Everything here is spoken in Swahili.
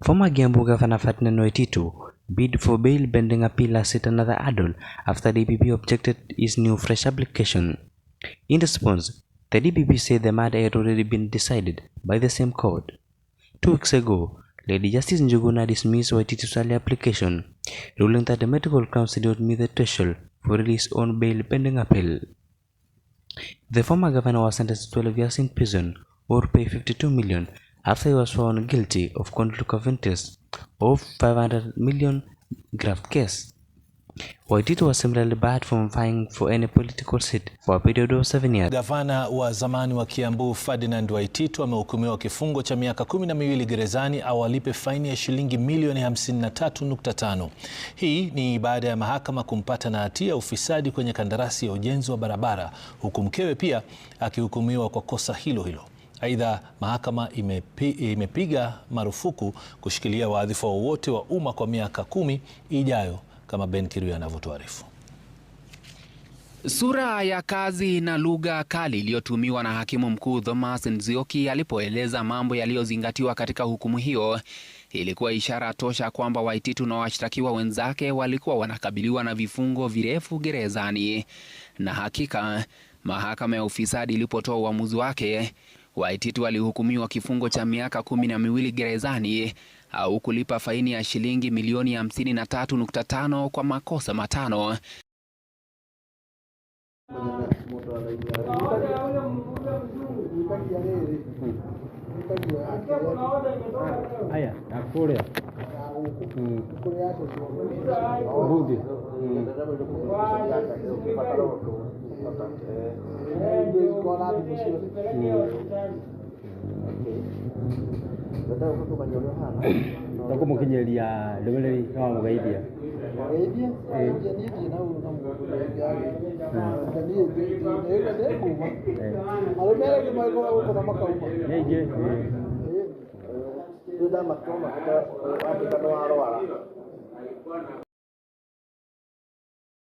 Former Kiambu Governor Ferdinand Waititu bid for bail pending appeal as yet another hurdle after DPP objected his new fresh application. In response, the DPP said the matter had already been decided by the same court. 2 weeks ago, Lady Justice Njuguna dismissed Waititu's earlier application, ruling that the medical grounds did not meet the threshold for release on bail pending appeal. The former governor was sentenced to 12 years in prison or pay 52 million after he was found guilty of conflict of interest of 500 million graft case. Waititu was similarly barred from vying for any political seat for a period of 7 years. Gavana wa zamani wa Kiambu Ferdinand Waititu amehukumiwa kifungo cha miaka 12 gerezani au alipe faini ya shilingi milioni 53.5. Hii ni baada ya mahakama kumpata na hatia ya ufisadi kwenye kandarasi ya ujenzi wa barabara, huku mkewe pia akihukumiwa kwa kosa hilo hilo. Aidha, mahakama imepiga marufuku kushikilia wadhifa wowote wa umma kwa miaka 10 ijayo, kama Ben Kirui anavyotuarifu. Sura ya kazi na lugha kali iliyotumiwa na hakimu mkuu Thomas Nzioki alipoeleza mambo yaliyozingatiwa katika hukumu hiyo ilikuwa ishara tosha kwamba Waititu na washtakiwa wenzake walikuwa wanakabiliwa na vifungo virefu gerezani. Na hakika mahakama ya ufisadi ilipotoa uamuzi wake, Waititu alihukumiwa kifungo cha miaka 12 gerezani au kulipa faini ya shilingi milioni 53.5 kwa makosa 5.